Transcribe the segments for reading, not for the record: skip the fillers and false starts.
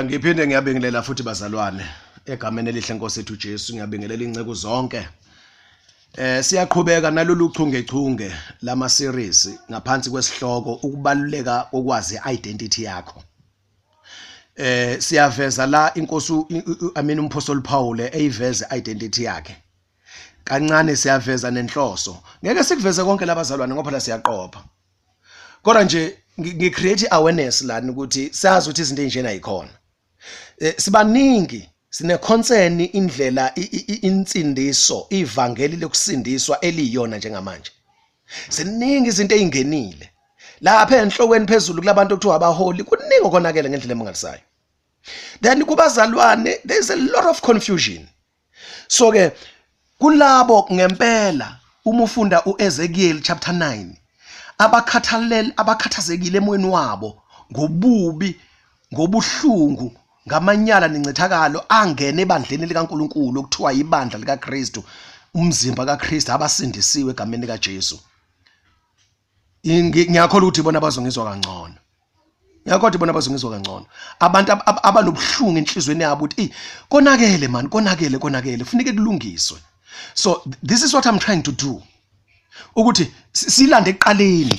Ngiphinde ngiyabingelela futhi bazalwane egameni elihle Nkosi ethu Jesu, ngiyabingelela inceku zonke. Siyaqhubeka nalolu chungechunge lama series ngaphansi kwesihloko ukubaluleka kokwazi identity yakho. Siyaveza la inkosi, I mean umpostoli Paul, eyiveze identity yakhe. Kancane siyaveza nenhloso. Ngeke sikuveze konke labazalwane ngoba la siyaqopha. Kodwa nje ngi-create awareness lana ukuthi sazi ukuthi izinto ezinjena yikhona. Sibaningi sine concern indlela insindiso, ivangeli lokusindiswa eliyona njengamanje. Ziningi izinto ezingenile. Lapha enhlokweni phezulu kulabantu okuthiwa abaholi, kuningi okonakele ngendlela emangalisayo. Then kubazalwane there is a lot of confusion. So ke kulabo ngempela uma ufunda uEzekiel chapter 9, abakhathalele, abakhathazekile emoyeni wabo ngobubi, ngobuhlungu, ngamanyala nencithakalo angene ebandleni likaNkuluNkulu okuthiwa ibandla likaKristu, umzimba kaKristu, abasindisiwe egameni likaJesu. Ngiyakholwa ukuthi bona bazongizwa kangcono. Ngiyakholwa ukuthi bona bazongizwa kangcono. Abantu abanobuhlungu enhlizweni yabo ukuthi ey, konakele man, konakele, konakele, kufuneke kulungiswe. So this is what I'm trying to do, ukuthi silande ekuqaleni,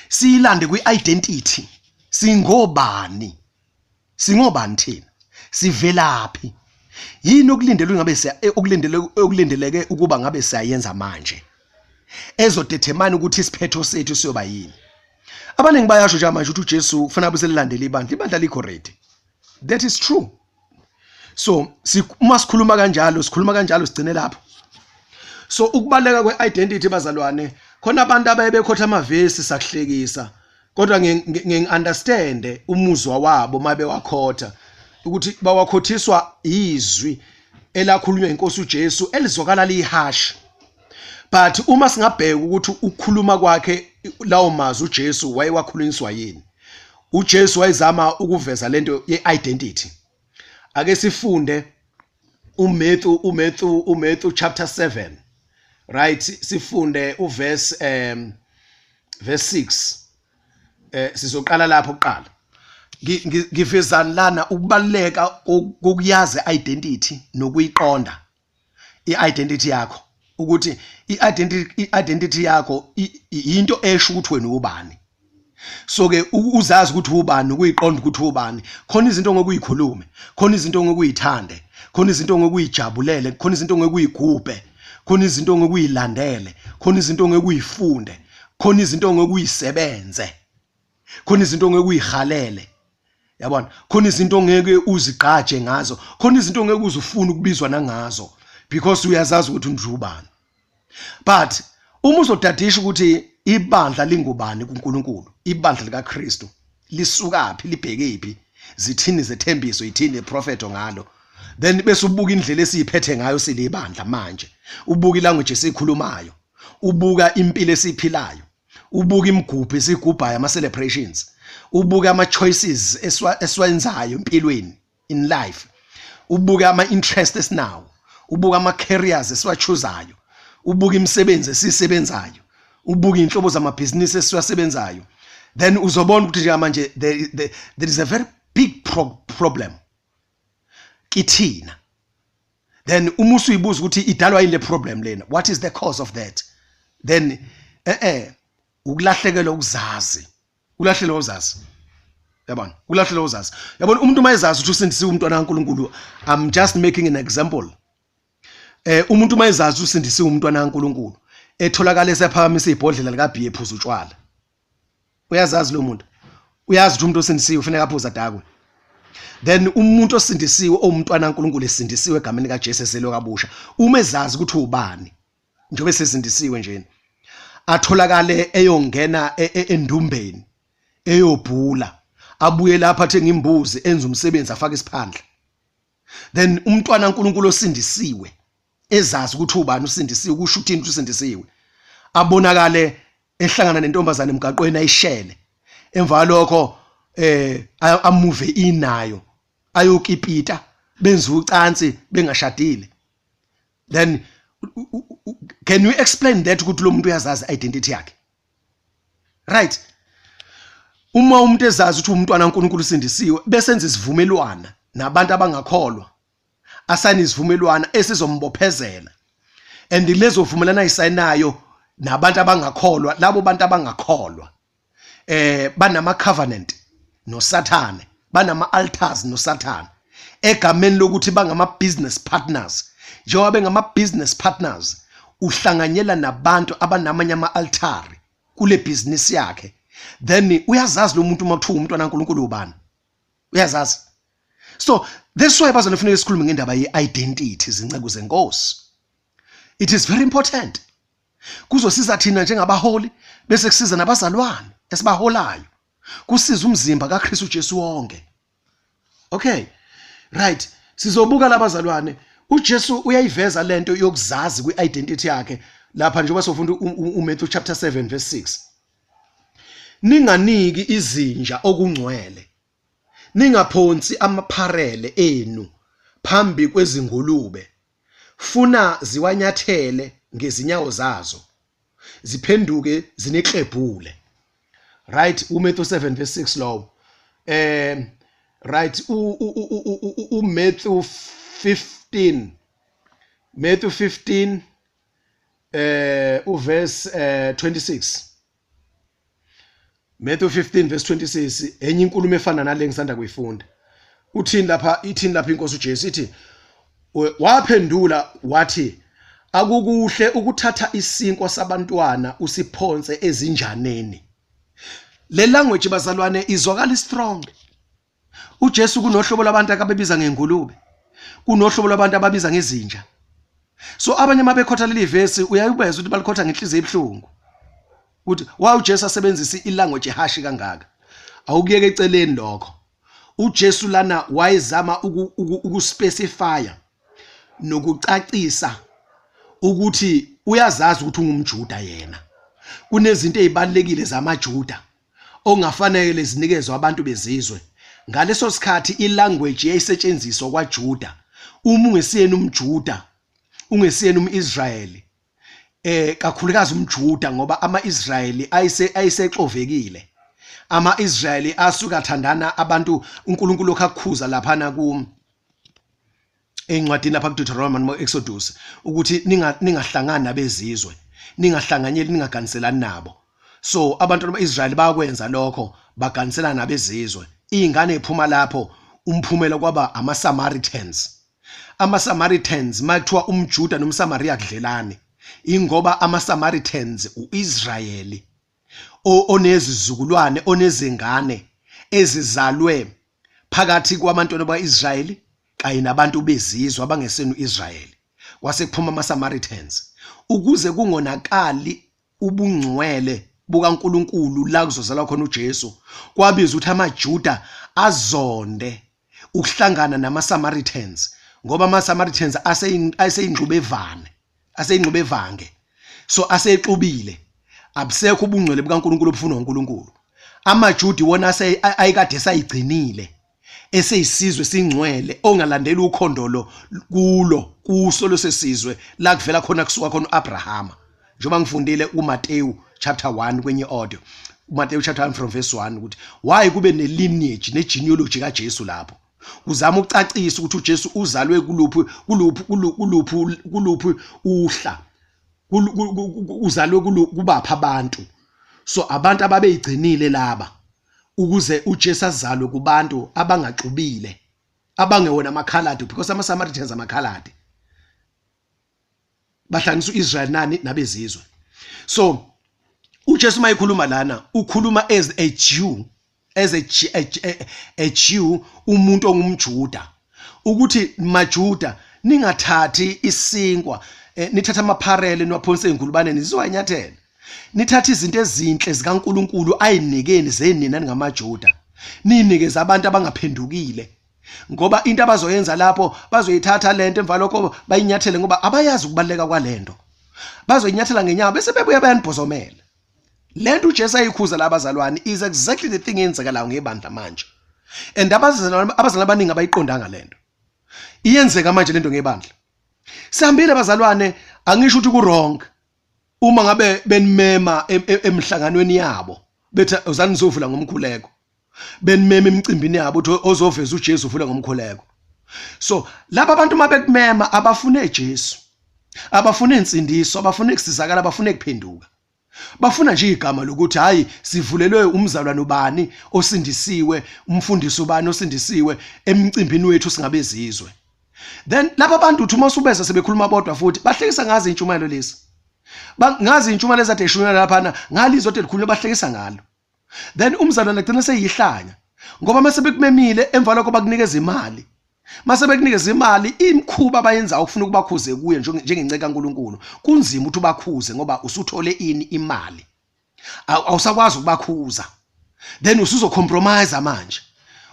siyilande kwi-identity. Singobani? Singobani thina? Sivelaphi? Yini okulindelwe ngabe okulindelwe, okulindeleke ukuba ngabe siyayenza manje ezodetermine ukuthi isiphetho sethu siyoba yini? Abaningi bayasho nje manje ukuthi uJesu kufanele abe selilandela ibandla, ibandla likho ready. That is true. So uma sikhuluma kanjalo, sikhuluma kanjalo, sigcine lapho. So ukubaleka kwe-identity bazalwane, khona abantu abaye bekhotha amavesi sakuhlekisa, kodwa ngi-understand umuzwa wabo mabe wakhotha ukuthi bawakhothiswa izwi elakhulunywa inkosi uJesu elizwakala liyihash. But uma singabheka ukuthi ukukhuluma kwakhe lawo mazwi uJesu wayewakhulunyiswa yini, uJesu wayezama ukuveza lento ye-identity. Ake sifunde uMatthew chapter 7, right? Sifunde uverse verse 6. Sizoqala lapho kuqala. Ngivezani lana ukubaluleka kokuyazi identity nokuyiqonda i-identity yakho, ukuthi i-identity yakho into esho ukuthi wena ubani. So ke uzazi ukuthi ubani, ukuyiqonda ukuthi ubani, khona izinto ongokuyikhulume, khona izinto ongokuyithande, khona izinto ongokuyijabulele, khona izinto ongokuyigubhe, khona izinto ongokuyilandele, khona izinto ongokuyifunde, khona izinto ongokuyisebenze, khona izinto ongekuyihalele, yabona, khona izinto ongeke uzigqaje ngazo, khona izinto ongeke uzufuna ukubizwa nangazo, because uyazazi ukuthi unjubani. But uma uzodadisha ukuthi ibandla lingubani kuNkulunkulu, ibandla likaKristu lisukaphi, libhekephi, zithini zethembiso, ithini iprofeto ngalo, then bese ubuka indlela esiyiphethe ngayo silibandla manje, ubuka ilanguage esikhulumayo, ubuka impilo esiphilayo, ubuka imigubho esigubhayo, ama celebrations, ubuka ama choices esiwenzayo empilweni, in life, ubuka ama interest esinawo, ubuka ama careers esiwachuzayo, ubuka imisebenzi esisebenzayo, ubuka inhlobo zamabhizinisi esiwasebenzayo, then uzobona ukuthi njengamanje there is a very big problem kithina. Then uma usuyibuza ukuthi idalwa yini le problem lena, what is the cause of that, then ukulahlekelwa ukuzazi, ulahlekelwa uzazi, yabona, ulahlekelwa uzazi, yabona. Umuntu uma ezazi ukuthi usindisiwe, umntwana kaNkuluNkulu, I'm just making an example, umuntu uma ezazi ukuthi usindisiwe, umntwana kaNkuluNkulu, etholakala esephakamisa ibhodlela lika beer, ephuza utshwala, uyazazi lo muntu, uyazi ukuthi umuntu osindisiwe ufanele aphuze adakwe. Then umuntu osindisiwe, owumntwana kaNkuluNkulu, esindisiwe egameni kaJesu, ezelwe kabusha, uma ezazi ukuthi ubani njengoba esesindisiwe nje, atholakale eyongena endumbeni eyobhula, abuye lapha athenga imbuzi, enze umsebenzi, afake isiphandla, then umntwana kaNkuluNkulu osindisiwe, ezazi ukuthi ubani, usindisiwe, kusho ukuthini ukuthi usindisiwe, abonakale ehlangana nentombazane emgaqweni, ayishele, emva kwalokho amuve inayo, ayokipita, benza ucansi bengashadile, then can you explain that ukuthi lo muntu uyazazi identity yakhe, right? Uma umuntu ezazi ukuthi umntwana kaNkulunkulu usindisiwe bese enza isivumelwana nabantu abangakholwa, asayine isivumelwana esizombophezela, and lezo vumelana ayisayinayo nabantu abangakholwa, labo bantu abangakholwa banama covenant noSathane, banama altars noSathane egameni lokuthi bangama business partners. Njengoba bengama business partners, uhlanganyela nabantu abanamanye ama altari kule business yakhe, then uyazazi lo muntu uma kuthiwa umntwana kaNkulunkulu ubani, uyazazi. So that's why bazalwane kufuneka sikhulume ngendaba ye-identity, zinceku zenkosi. It is very important. Kuzosiza thina njengabaholi, bese kusiza nabazalwane esibaholayo, kusiza umzimba kaKristu Jesu wonke. Okay, right, sizobuka labazalwane. uJesu uyayiveza lento yokuzazi kwi-identity yakhe lapha, njengoba sofunda uMatthew chapter 7 verse 6: "Ninganiki izinja okungcwele, ningaphonsi amapharele enu phambi kwezingulube, funa ziwanyathele ngezinyawo zazo, ziphenduke ziniklebhule." Right, uMatthew 7 verse 6 lowo. Right, uMatthew 15, Matthew 15 uverse 26, Matthew 15 verse 26, enye inkulumo efana nale ngisanda kuyifunda. Uthini lapha? Ithini lapha inkosi uJesu? Ithi, waphendula wathi, "Akukuhle ukuthatha isinkwa sabantwana usiphonse ezinjaneni." Le language, bazalwane, izwakala strong. uJesu kunohlobo lwabantu akabebiza ngengulube, kunohlobo lwabantu ababiza ngezinja. So abanye mabekhotha leli vesi, uyayubeza ukuthi balikhotha ngenhliziyo ebuhlungu, ukuthi why uJesu asebenzisa ilanguage eharsh kangaka. Awukuyeke eceleni lokho, uJesu lana wayezama ukuspecifya nokucacisa ukuthi uyazazi ukuthi ungumJuda yena, kunezinto ezibalekile zamaJuda ongafanele zinikezwe abantu bezizwe. Ngaleso sikhathi ilanguage yayisetshenziswa kwaJuda, uma ungesiyena umJuda, ungesiyena umIsrayeli, kakhulukazi umJuda, ngoba ama-Israyeli ayisexovekile. Ama-Israyeli asuka athandana abantu uNkulunkulu okakhuza laphana ku encwadini lapha kuDeuteronomy noma Exodus ukuthi ningahlangani nabezizwe, ningahlanganyeli, ningaganiselani nabo. So abantu bama-Israyeli bayakwenza lokho, baganiselana nabezizwe. Izingane ephuma lapho, umphumela kwaba ama-Samaritans. Ama-Samaritans, makuthiwa umJuda nomSamaria kudlelani, ingoba ama-Samaritans uIsrayeli onezizukulwane, onezingane ezizalwe phakathi kwabantwana bakwaIsrayeli kanye nabantu bezizwe abangesenu Israyeli, kwase kuphuma ama-Samaritans ukuze kungonakali ubungcwele bukaNkuluNkulu la kuzozalwa khona uJesu. Kwabiza ukuthi amaJuda azonde ukuhlangana nama-Samaritans, ngoba ama-Samaritans aseyingxubevane, aseyingxubevange, so asexubile, abusekho ubungcwele bukaNkuluNkulu obufunwa uNkulunkulu. AmaJuda wona ayikade esayigcinile, eseyisizwe singcwele ongalandeli ukhondolo kulo kuso losesizwe la kuvela khona, kusuka khona uAbrahama, njengoba ngifundile uMateyu chapter 1 kwenye audio, uMateyu chapter 1 from verse 1, ukuthi why kube ne-lineage, ne-genealogy kaJesu lapho, uzama ukucacisa ukuthi uJesu uzalwe kuluphi kuluphi uhla, uzalwe kubapha abantu. So abantu ababeyigcinile laba, ukuze uJesu azalwe kubantu abangaxubile, abangewona amakhaladi, because ama-Samaritans amakhaladi, bahlanganisa uIsrael nani nabezizwe. So uJesu mayikhuluma lana, ukhuluma as a Jew, as a Jew, umuntu ongumJuda, ukuthi maJuda, ningathathi isinkwa, nithatha amapharele niwaphonse ezingulubane, nizowanyathela. Nithatha izinto ezinhle zikaNkuluNkulu ayinikeni zenina ningamaJuda, ninikeze abantu abangaphendukile, ngoba into abazoyenza lapho, bazoyithatha lento, emva lokho bayinyathele, ngoba abayazi ukubaluleka kwalento, bazoyinyathela ngenyawo bese bebuya bayanibhozomela. Lento uJesu ayikhuza labazalwane is exactly the thing eyenzekalayo ngebandla manje, and abazalwane abaningi abayiqondanga lento iyenzeka manje, lento ngebandla. Sihambile bazalwane, angisho ukuthi ku wrong uma ngabe benimema emhlanganweni yabo. Bethi uzani nizovula ngomkhuleko. Benimema emicimbini yabo uthi ozoveza uJesu uvula ngomkhuleko. So laba abantu uma bekumema abafune Jesu. Abafune insindiso, abafune kusizakala, abafune kuphenduka. Bafuna nje igama lokuthi hayi sivulelwe umzalwane ubani osindisiwe, umfundisi ubani osindisiwe emcimbini wethu singabezizwe. Then laba bantu uthi uma usubeza sebekhuluma bodwa futhi bahlekisa ngazo intshumayelo lezi. Ngazi intshumayelo ezade eshunyelwa laphana, ngalizwe ode likhulunywa bahlekisa ngalo. Then umzalwane agcina seyihlanya ngoba mase bekumemile emva lokho bakunikeza imali. Mase bekunikeza imali imkhuba abayenzayo ukufuna ukubakhuze kuye njengenceka kaNkuluNkulu. Kunzima ukuthi ubakhuze ngoba usuthole ini imali. Awusakwazi ukubakhuza. Then usuzocompromise manje.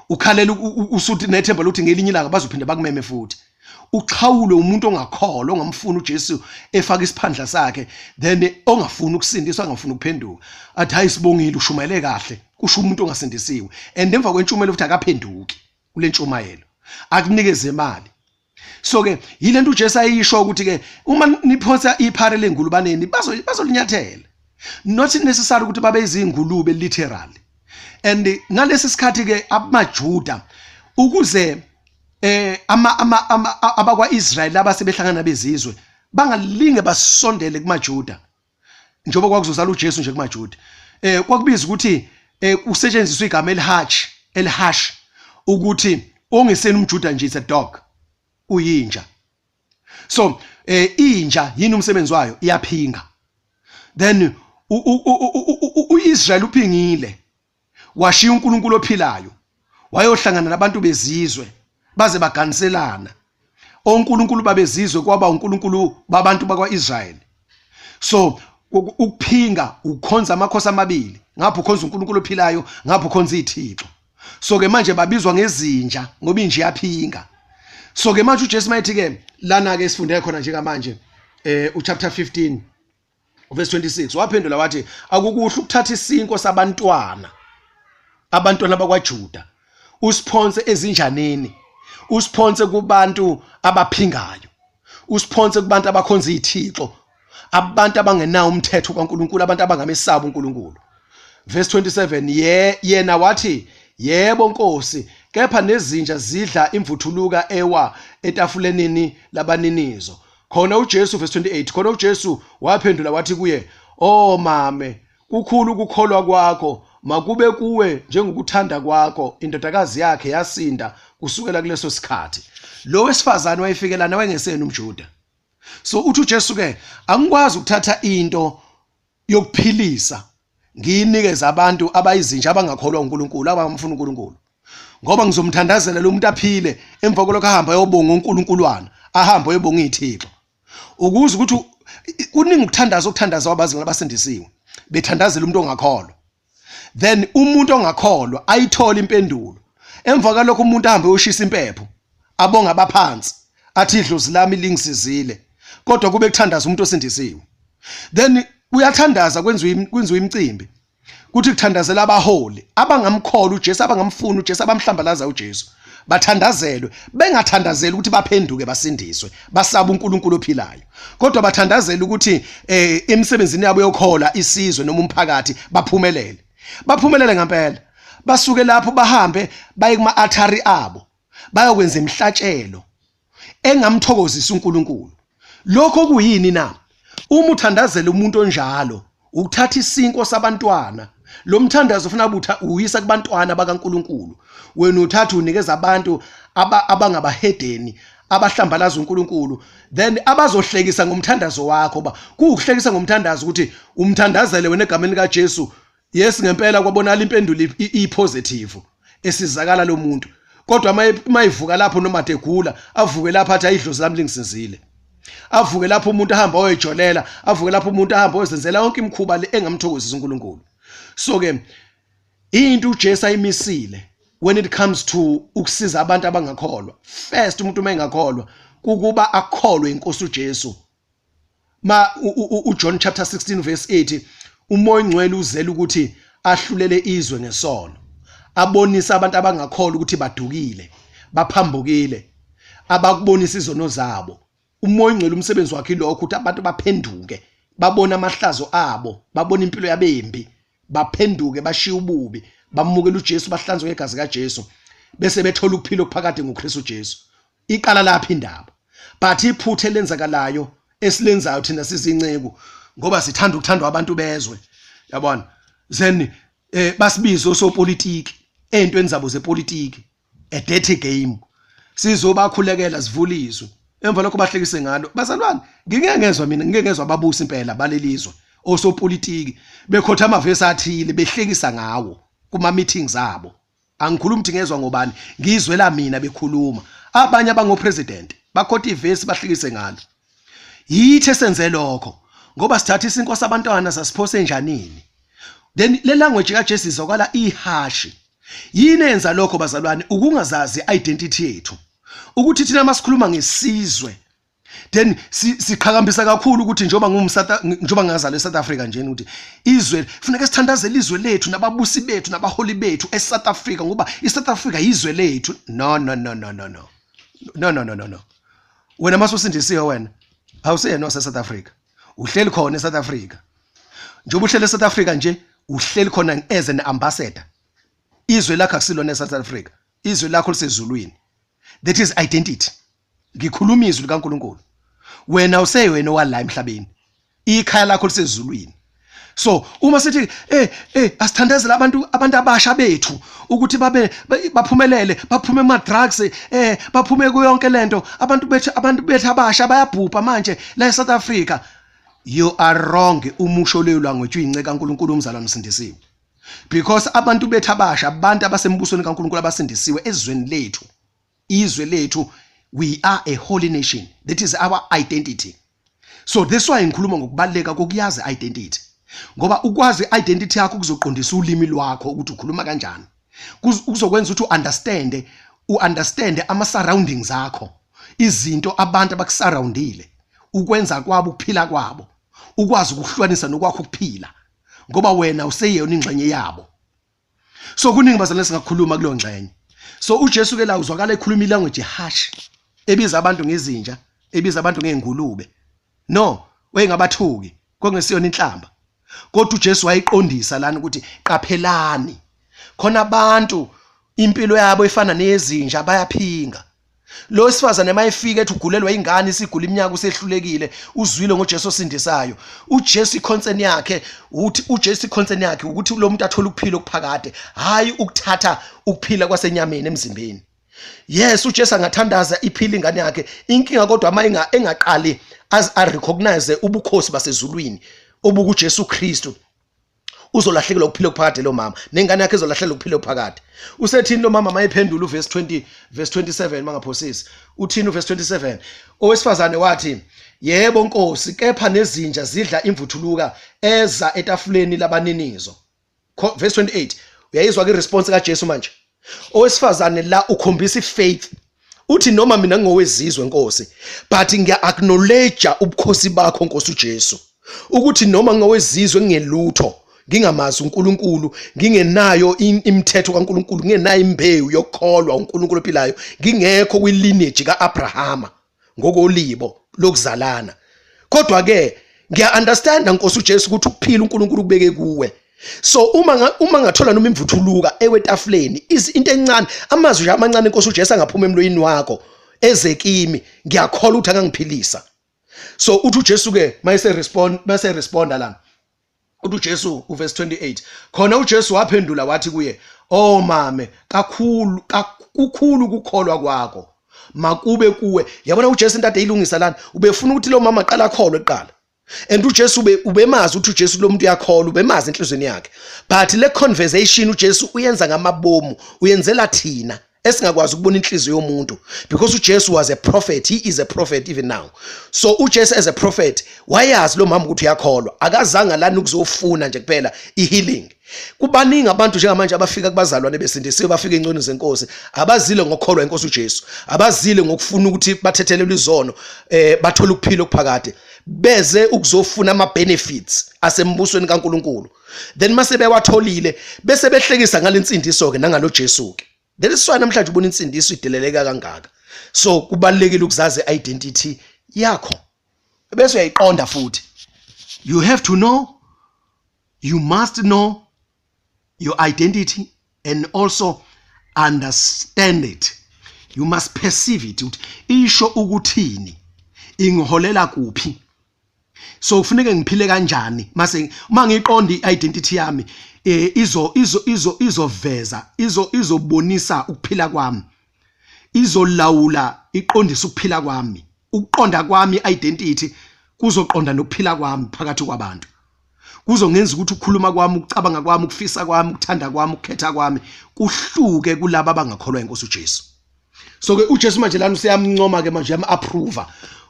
Ukhalela usuthi nethemba lokuthi ngelinye ilanga bazophinde bakumeme futhi. Uxhawulwe umuntu ongakholwa ongamfuni uJesu efaka isiphandla sakhe then ongafuni ukusindiswa angafuni ukuphenduka. Athi hayi sibongile ushumayele kahle kusho umuntu ongasindisiwe and emva kwentshumayelo futhi akaphenduki. Kule ntshumayelo akunikeze imali. So ke yilento uJesu ayisho ukuthi ke uma niphonsa iphare lengulubaneni bazolinyathela. Not necessary ukuthi babe izingulube literally. And ngalesi sikhathi ke amaJuda ukuze ama ama abakwa Israel abasebehlangana nabezizwe bangalinge basondele kumaJuda. Njengoba kwakuzozala uJesu nje kumaJuda. Kwakubiza ukuthi kusetshenziswe igama elihash, elihash ukuthi ongesena umJuda nje is a dog. Uyinja. So inja yini umsebenzi wayo? Iyaphinga. Then uIsrael uphingile. Washiya uNkulunkulu ophilayo. Wayohlangana nabantu bezizwe baze baganiselana. ONkulunkulu babezizwe kwaba uNkulunkulu babantu bakwaIsrael. So ukuphinga ukhonza amakhosi amabili, ngapha ukhonza uNkulunkulu ophilayo, ngapha ukhonza ithixo. So ke manje babizwa ngezinja ngoba inja iyaphinga. So ke manje uJesu mayethi ke lana ke sifunde khona njengamanje uchapter 15 verse 26 waphendula wathi akukuhle ukuthatha isinkwa sabantwana, abantwana bakwaJuda, usiphonse ezinjaneni, usiphonse kubantu abaphingayo, usiphonse kubantu abakhonza izithixo, abantu abangenawo umthetho kaNkuluNkulu, abantu abangamesabi uNkulunkulu. Verse 27 ye yena wathi yebo Nkosi, kepha nezinja zidla imvuthuluka ewa etafulenini labaninizo. Khona uJesu verse 28 khona uJesu waphendula wathi kuye, "Oh mame, kukhulu ukukholwa kwakho, makube kuwe njengokuthanda kwakho." Indodakazi yakhe yasinda kusukela kuleso sikhathi. Lo wesifazane wayefikelana wayengesena umJuda. So uthi uJesu ke angikwazi ukuthatha into yokuphilisa ngiyinikeze abantu abayizinja abangakholwa uNkulunkulu, abamfuna uNkulunkulu. Ngoba ngizomthandazela lo muntu aphile, emva kwalokho ahambe ayobonga uNkulunkulwana, ahambe ayobonga ithixo. Ukuze ukuthi kuningi ukuthandaza okuthandaza wabazalwane abasindisiwe, bethandazela umuntu ongakholwa. Then umuntu ongakholwa ayithole impendulo. Emva kwalokho umuntu ahambe uyoshisa impepho, abonga abaphansi, athi idlozi lami lingisizile. Kodwa kube kuthandaza umuntu osindisiwe. Then uyathandaza kwenziwe imicimbi. Kuthi kuthandazela abaholi abangamkholwa uJesu, abangamfuni uJesu, abamhlambalaza uJesu. Bathandazelwe, bengathandazeli ukuthi baphenduke basindiswe, basaba uNkulunkulu ophilayo. Kodwa bathandazela ukuthi emsebenzini yabo yokhola isizwe noma umphakathi baphumelele. Baphumelele ngempela. Basuke lapho bahambe baye kuma-altari abo, bayokwenza imihlatshelo engamthokozisa uNkulunkulu. Lokho kuyini na? Uma uthandazela umuntu onjalo, ukuthatha isinkwa sabantwana, lo mthandazo ufuna butha uyisa kubantwana bakaNkulunkulu. Wena uthatha unikeza abantu abangabahedeni, abahlambalaza uNkulunkulu, then abazohlekisa ngomthandazo wakho. Ba kuwukuhlekisa ngomthandazo ukuthi umthandazele wena egameni likaJesu. Yes, ngempela kwabonakala impendulo i-positive esizakala lo muntu, kodwa mayivuka lapho noma egula, avuke lapho athi ayidlozi lami lingisizile. Avuke lapho umuntu ahamba oyejolela, avuke lapho umuntu ahamba oyozenzela yonke imikhuba le engamthokozisa uNkulunkulu. So ke into uJesu ayimisile when it comes to ukusiza abantu abangakholwa, first umuntu uma engakholwa kukuba akholwe inkosi uJesu. Ma uJohn chapter 16 verse 8, uMoya oNgcwele uzela ukuthi ahlulele izwe ngesono, abonise abantu abangakholwa ukuthi badukile, baphambukile, abakubonisa izono zabo. UMoya oNgcwele umsebenzi wakhe ilokho, ukuthi abantu baphenduke, babone amahlazo abo, babone impilo yabembi, Baphenduke bashiye ububi, bamukele uJesu, bahlanzwe ngegazi kaJesu, bese bethola ukuphila okuphakade ngoKristu Jesu. Iqala lapha indaba. But iphutha elenzakalayo esilenzayo thina sizinceku ngoba sithanda ukuthandwa abantu bezwe. Yabona? Then basibize osopolitiki ey'ntweni zabo zepolitiki, a dirty game. Sizobakhulekela sivule izwe. Emva lokho bahlekise ngalo. Bazalwane, ngike ngezwa mina, ngike ngezwa ababusi impela balelizwe osopolitiki bekhotha amavesi athile behlekisa ngawo kuma meetings abo. Angikhulumi ukuthi ngezwa ngobani, ngizwela mina bekhuluma. Abanye abango president bakhotha ivesi bahlekise ngalo. Yithi esenze lokho ngoba sithatha isinkwa sabantwana sasiphose enjanini. Then le language kaJesu izwakala ihashi. Yini enza lokho bazalwane? Ukungazazi identity yethu. Ukuthi thina masikhuluma ngesizwe then siqhakambisa kakhulu ukuthi njengoba ngumsouth njengoba ngazalwa eSouth Africa nje ukuthi izwe kufuneka sithandazele izwe lethu nababusi bethu nabaholi bethu eSouth Africa ngoba iSouth Africa yizwe lethu. No, no, no, no, no, no, no, no, no, no, no. Wena masusindisiwe wena awuseyena wase South Africa, uhleli khona eSouth Africa. Njengoba uhleli eSouth Africa nje, uhleli khona as an ambassador. Izwe lakho akusilona eSouth Africa, izwe lakho lisezulwini. That is identity. Ngikhuluma izwi likaNkuluNkulu. Wena useyena owala emhlabeni, ikhaya lakho lisezulwini. So uma sithi asithandazele abantu abasha bethu ukuthi babe baphumelele, baphume ema drugs, baphume kuyonke lento, abantu bethu abasha bayabhubha manje la eSouth Africa, you are wrong. Umusho leyo language uyinceku kaNkuluNkulu, umzalwane usindisiwe, because abantu bethu abasha, abantu abasembusweni kaNkuluNkulu abasindisiwe ezweni lethu, izwe lethu, we are a holy nation. That is our identity. So this why ngikhuluma ngokubaluleka kokuyazi identity, ngoba ukwazi identity yakho kuzoqondisa ulimi lwakho ukuthi ukhuluma kanjani, kuzokwenza ukuthi u-understand ama surroundings akho, izinto abantu abakusurroundile, ukwenza kwabo, ukuphila kwabo, ukwazi ukuhlukanisa nokwakho ukuphila, ngoba wena useyona ingxenye yabo. So kuningi bazalwane singakhuluma kuleyo ngxenye. So uJesu ke la uzwakala ekhuluma ilanguage harsh, ebiza abantu ngezinja, ebiza abantu ngezingulube. No, wayengabathuki, kwakungesiyona inhlamba, kodwa uJesu wayiqondisa lana ukuthi qaphelani, khona abantu impilo yabo ifana nezinja, bayaphinga. Lo wesifazane mayefika ethi ugulelwa ingane, isigula iminyaka, usehlulekile, uzwile ngoJesu osindisayo. uJesu iconcern yakhe uthi, uJesu iconcern yakhe ukuthi lo muntu athole ukuphila okuphakade, hayi ukuthatha ukuphila kwasenyameni emzimbeni. Yes, uJesu angathandaza iphila ingane yakhe. Inkinga kodwa uma engaqali as a recognize ubukhosi basezulwini obukuJesu Kristu, uzolahlekelwa ukuphila okuphakade lo mama, nengane yakhe izolahlekelwa ukuphila okuphakade. Usethini lo mama mayephendula uverse 20, verse 27 mangaphosisi? Uthini uverse 27? Owesifazane wathi, "Yebo Nkosi, kepha nezinja zidla imvuthuluka eza etafuleni labaninizo." Verse 28, uyayizwa ke response kaJesu manje. Owesifazane la ukhombisa ifaith, uthi, "Noma mina ngingowezizwe Nkosi, but ngiya acknowledge ubukhosi bakho Nkosi uJesu, ukuthi noma ngowezizwe, ngingelutho, ngingamazi uNkulunkulu, ngingenayo imithetho kaNkulunkulu, ngingenayo imbewu yokukholwa uNkulunkulu ophilayo, ngingekho kwilineage kaAbrahama ngokolibo lokuzalana, kodwa ke ngiya understand Nkosi uJesu ukuthi ukuphila uNkulunkulu kubeke kuwe. So uma ngathola noma imvuthuluka ewetafuleni, is into encane, amazwi nje amancane Nkosi uJesu angaphuma emlonyeni wakho eze kimi, ngiyakholwa ukuthi angangiphilisa." So uthi uJesu ke mayese responda lana, uthi uJesu uverse 28, khona uJesu waphendula wathi kuye, "Oh mame, kakhulu kukhulu ukukholwa kwakho, makube kuwe." Yabona uJesu into ade ilungisa lana, ubefuna ukuthi lo mama aqala akholwe kuqala. And uJesu ubemazi ukuthi uJesu lo muntu uyakholwa, ubemazi enhlizweni yakhe, but le conversation uJesu uyenza ngamabomu, uyenzela thina esingakwazi ukubona inhliziyo yomuntu, because uJesu was a prophet, he is a prophet even now. So uJesu as a prophet wayazi lo mama ukuthi uyakholwa, akazange lana ukuzofuna nje kuphela ihealing. Kubaningi abantu njengamanje abafika kubazalwane besindisiwe, bafika encweni zenkosi, abazile ngokukholwa inkosi uJesu, abazile ngokufuna ukuthi bathethelelwe izono, bathole ukuphila okuphakade, beze ukuzofuna ama benefits asembusweni kaNkuluNkulu. Then mase bewatholile bese behlekisa ngalensindiso ke nangalo Jesu ke. That is why namhlanje ubona insindiso ideleleka kangaka. So kubalulekile ukuzazi identity yakho bese uyayiqonda futhi. You have to know, you must know. Your identity and also understand it. You must perceive it ukuthi isho ukuthini, ingiholela kuphi. So kufuneke ngiphile kanjani mase uma ngiqonda i-identity yami, izo izo izo izoveza izo izobonisa ukuphila kwami, izolawula, iqondisa ukuphila kwami. Ukuqonda kwami i-identity kuzoqonda nokuphila kwami phakathi kwabantu, kuzongenza ukuthi ukukhuluma kwami, ukucabanga kwami, ukufisa kwami, ukuthanda kwami, ukukhetha kwami kuhluke kulabo abangakholwa inkosi uJesu. So ke uJesu manje lana useyamncoma ke manje, uyam-approve,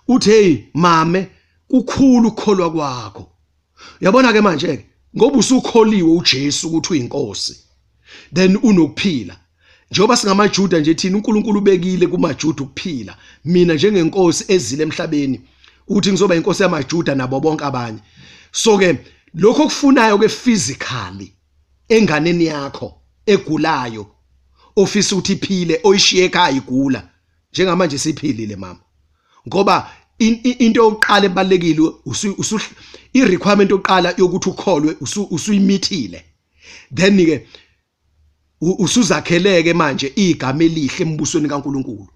uthi, "Hey mame, kukhulu ukukholwa kwakho." Uyabona ke manje ke, ngoba usukholiwe uJesu ukuthi uyinkosi, then unokuphila. Njengoba singamaJuda nje thina, uNkulunkulu ubekile kumaJuda ukuphila. Mina njengenkosi ezile emhlabeni ukuthi ngizoba inkosi yamaJuda nabo bonke abanye. So ke lokho okufunayo ke physically enganeni yakho egulayo, ofisa ukuthi iphile, oyishiye ekhaya igula, njengamanje siphilile mama, ngoba into yokuqala ebalekile, i requirement yokuqala yokuthi ukholwe usuyimithile, then ke usuzakheleke manje igama elihle embusweni kaNkuluNkulu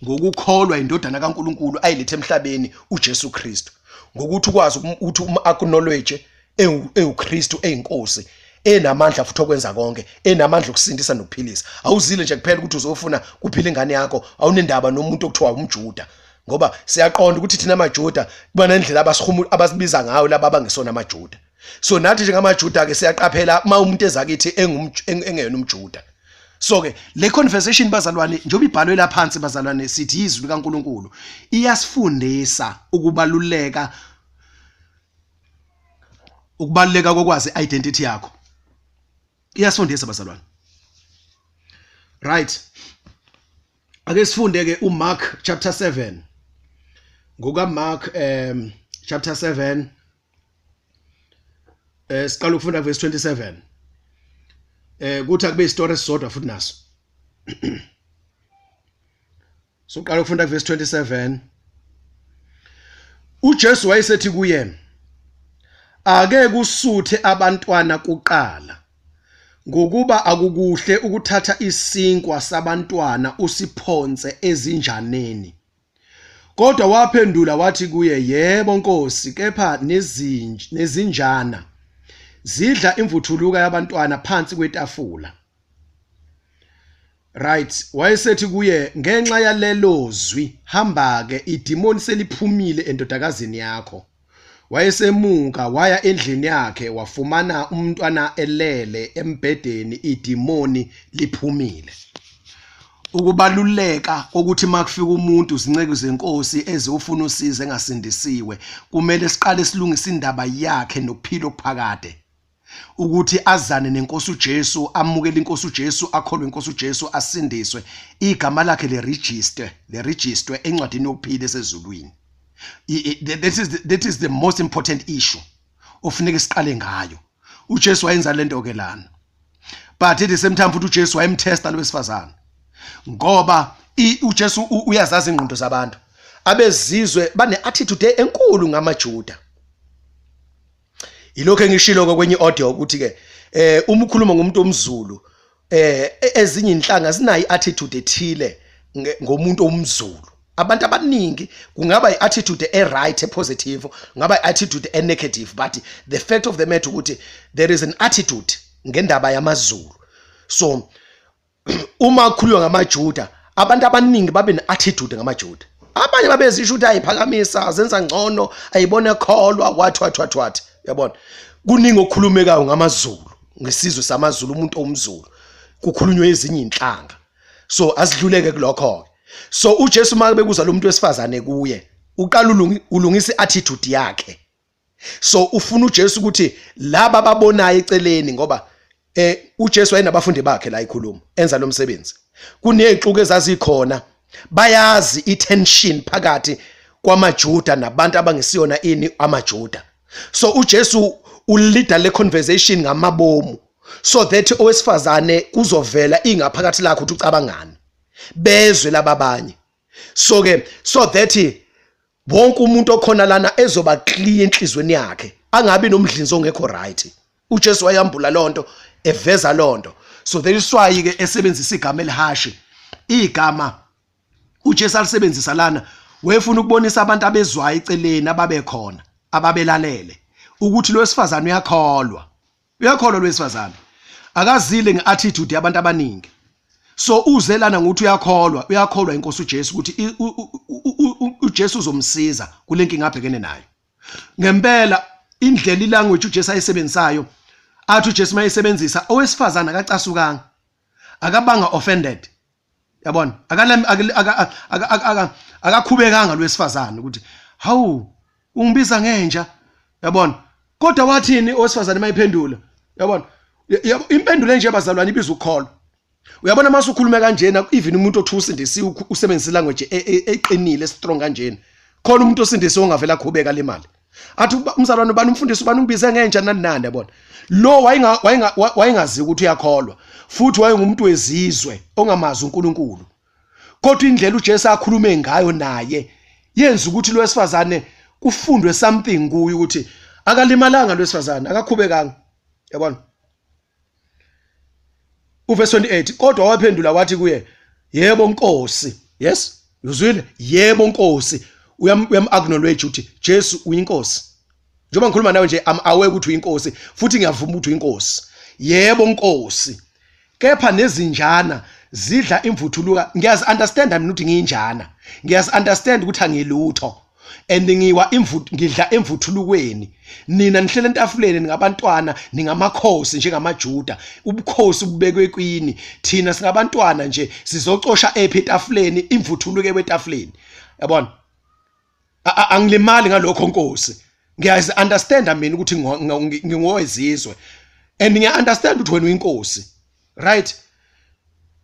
ngokukholwa indodana kaNkuluNkulu ayilethe emhlabeni, uJesu Kristu, ngokuthi ukwazi ukuthi uma acknowledge ewuKristu, eyinkosi enamandla futhi okwenza konke, enamandla okusindisa nokuphilisa. Awuzile nje kuphela ukuthi uzofuna kuphila ingane yakho, awunendaba nomuntu okuthiwa umJuda, ngoba siyaqonda ukuthi thina amaJuda kuba nendlela abasihumu abasibiza ngayo laba abangesona amaJuda. So nathi njengamaJuda ke siyaqaphela uma umuntu ezakithi engeyona umJuda. So ke le conversation, bazalwane, njengoba ibhalwe la phansi, bazalwane, sithi izwi likaNkuluNkulu, iyasifundisa ukubaluleka kokwazi identity yakho. Iyasifundisa, bazalwane. Right, ake sifunde ke uMark chapter 7, ngoka Mark chapter 7, siqala ukufunda verse 27. Kuthi akube isitori esisodwa futhi naso. So qala ukufunda verse 27. UJesu wayesethi kuye, "Ake kusuthe abantwana kuqala, ngokuba akukuhle ukuthatha isinkwa sabantwana usiphonse ezinjaneni." Kodwa waphendula wathi kuye, "Yebo Nkosi, kepha nezinjana zidla imvuthuluka yabantwana phansi kwetafula." Right, wayesethi kuye, "Ngenxa yalelo zwi, hamba ke, idimoni seliphumile endodakazini yakho." Wayesemuka waya endlini yakhe, wafumana umntwana elele embhedeni, idimoni liphumile. Ukubaluleka kokuthi makufika umuntu, zinceku zenkosi ezofuna usizo, engasindisiwe, kumele siqale silungise indaba yakhe nokuphila okuphakade, ukuthi azane nenkosi uJesu, amukele inkosi uJesu, akholwe inkosi uJesu, asindiswe, igama lakhe le register encwadini yokuphila esezulwini. That is the most important issue ofuneka siqale ngayo. uJesu wayenza lento ke lana, but at the same time futhi uJesu wayemtesta lo wesifazane, ngoba uJesu uyazazi ingqondo zabantu. Abezizwe bane attitude enkulu ngamaJuda. Yilokho engishilo kwenye audio ukuthi ke uma ukhuluma ngomuntu omZulu, ezinye inhlanga zinayo iattitude ethile ngomuntu omZulu. Abantu abaningi, kungaba iattitude e-right, e-positive, kungaba iattitude e-negative, but the fact of the matter ukuthi there is an attitude ngendaba yamaZulu. So uma kukhulunywa ngamaJuda, abantu abaningi babe ne-attitude ngamaJuda. Abanye babezisho ukuthi ayiphakamisa, zenza ngcono, ayibone kholwa, what what what what. Uyabona, kuningi okukhulumekayo ngamaZulu, ngesizwe samaZulu, umuntu omZulu, kukhulunywe ezinye inhlanga. So asidluleke kulokho ke. So uJesu uma bekuza lo muntu wesifazane kuye, uqala ulungisa i-attitude yakhe. So ufuna uJesu ukuthi laba ababonayo eceleni, ngoba uJesu wayenabafundi bakhe la ikhuluma, enza lo msebenzi, kunezixuku ezazikhona, bayazi itension phakathi kwamaJuda nabantu abangesiyona ini amaJuda. So uJesu uleada le conversation ngamabomu so that owesifazane kuzovela ingaphakathi lakhe ukuthi ucabangani, bezwe lababanye. So ke so that wonke umuntu okhona lana ezoba clear enhlizweni yakhe, angabi nomdlinzo ongekho right. uJesu wayambula lonto. Eveza lonto. So there is why ke esebenzisa igama elihashi. Igama uJesu alisebenzisa lana wayefuna ukubonisa abantu abezwayo eceleni ababekhona ababelalele ukuthi lo wesifazane uyakholwa. Uyakholwa lo wesifazane. Akazile ngeattitude yabantu abaningi. So uze lana ngokuthi uyakholwa, uyakholwa inkosi uJesu ukuthi uJesu uzomsiza kulenkinga abhekene nayo. Ngempela indlela ilanguage uJesu ayisebenzisayo athi uJesu mayesebenzisa owesifazane akacasukanga. Akabanga offended. Yabona? Akakhubekanga lwesifazane ukuthi hawu ungibiza ngenja. Yabona? Kodwa wathini owesifazane mayiphendula? Yabona? Impendulo enje bazalwane ibiza ukukholwa. Uyabona mase ukhuluma kanjena even umuntu othi usindisiwe usebenzisa language e, e, eqinile strong kanjena. Khona umuntu osindisiwe ongavela akhubeka limali. Athi umzalwane ubani umfundisi ubani ungibize ngenja nani nani yabona. Lo wayenga wayenga wayengazi ukuthi uyakholwa futhi wayengumuntu wezizwe ongamazi uNkulunkulu. Kodwa indlela uJesu akhulume ngayo naye yenza ukuthi lo wesifazane kufundwe something kuye ukuthi akalimalanga lo wesifazane akakhubekanga. Yabona? Uverse 28 kodwa waphendula wathi kuye yebo Nkosi. Yes, uzwile? Yebo Nkosi. Uyam uyam acknowledge ukuthi Jesu uyinkosi. Njengoba ngikhuluma nawe nje I'm aware ukuthi uyinkosi futhi ngiyavuma ukuthi uyinkosi. Yebo Nkosi. Kepha nezinjana zidla imvuthuluka ngiyazi understand mina ukuthi ngiyinjana. Ngiyazi understand ukuthi angilutho. And ngiwa imvuthu ngidla emvuthulukweni. Nina nihlele entafuleni ningabantwana ningamakhosi njengamaJuda. Ubukhosi bubekwe kwini. Thina singabantwana nje sizocosha ephi etafuleni imvuthuluke wetafuleni. Yabona? Angilimali ngalokho Nkosi. Ngiyazi understand mina ukuthi ngingowezizwe. And ngiya understand ukuthi wena uyinkosi. Right?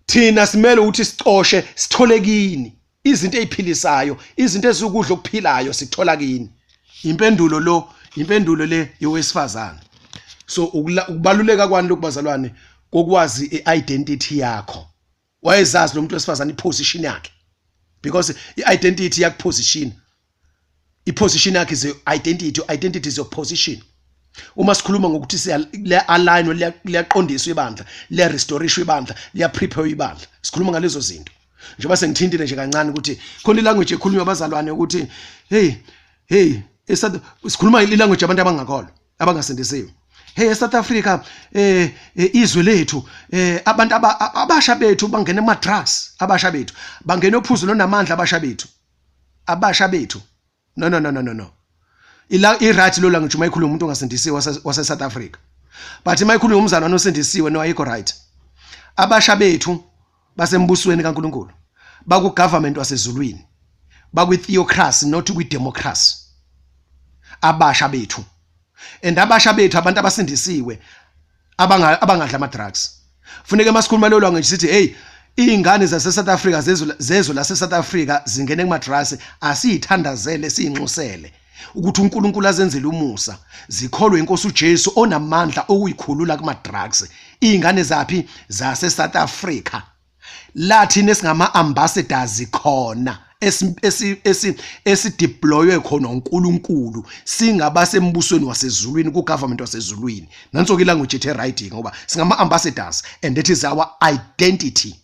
Thina simele ukuthi sicoshe sithole kini izinto eziphilisayo, izinto ezikudla okuphilayo sikuthola kini. Impendulo lo, impendulo le yowesifazane. So ukubaluleka kwani lokubazalwane kokwazi iidentity yakho. Wayezazi lo muntu wesifazane iposition yakhe. Because iidentity yakuposition. Iposition yakhe is your identity, your identity is your position. Uma sikhuluma ngokuthi siya align liyaqondiswa ibandla, liya restorishwa ibandla, liya prepare ibandla. Sikhuluma ngalezo zinto. Njengoba sengithintile nje kancane ukuthi khona ilanguage ekhulunywa abazalwane ukuthi hey hey sikhuluma ilanguage abantu abangakholwa abangasindisiwe. Hey eSouth Africa eh, eh izwe lethu eh abantu abasha bethu bangena ema drugs abasha bethu bangena ophuzo lonamandla abasha bethu abasha bethu no no no no no no ila i right lo language uma ikhuluma umuntu ongasindisiwe wase South Africa but uma ikhuluma umzalwane osindisiwe no ayikho right abasha bethu basembusweni kaNkuluNkulu baku government wasezulwini bakwi theocracy not kwi democracy abasha bethu and abasha bethu abantu abasindisiwe abanga abangadla ama drugs funeke masikhuluma lolo ngisho sithi hey izingane zase South Africa zezwe zezwe lase South Africa zingene kuma drugs asiyithandazele siyinxusele ukuthi uNkulunkulu azenzele umusa zikholwe inkosi uJesu onamandla okuyikhulula kuma drugs izingane zaphi zase South Africa la thina esingama ambassadors khona esi esideploywe khona uNkulunkulu singabasembushweni wasezulwini ku government wasezulwini nanso ke language ethe right ngoba singama ambassadors and that is our identity.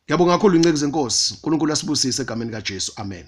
Ngiyabonga kakhulu inceku zenkosi. uNkulunkulu asibusise egameni kaJesu. Amen.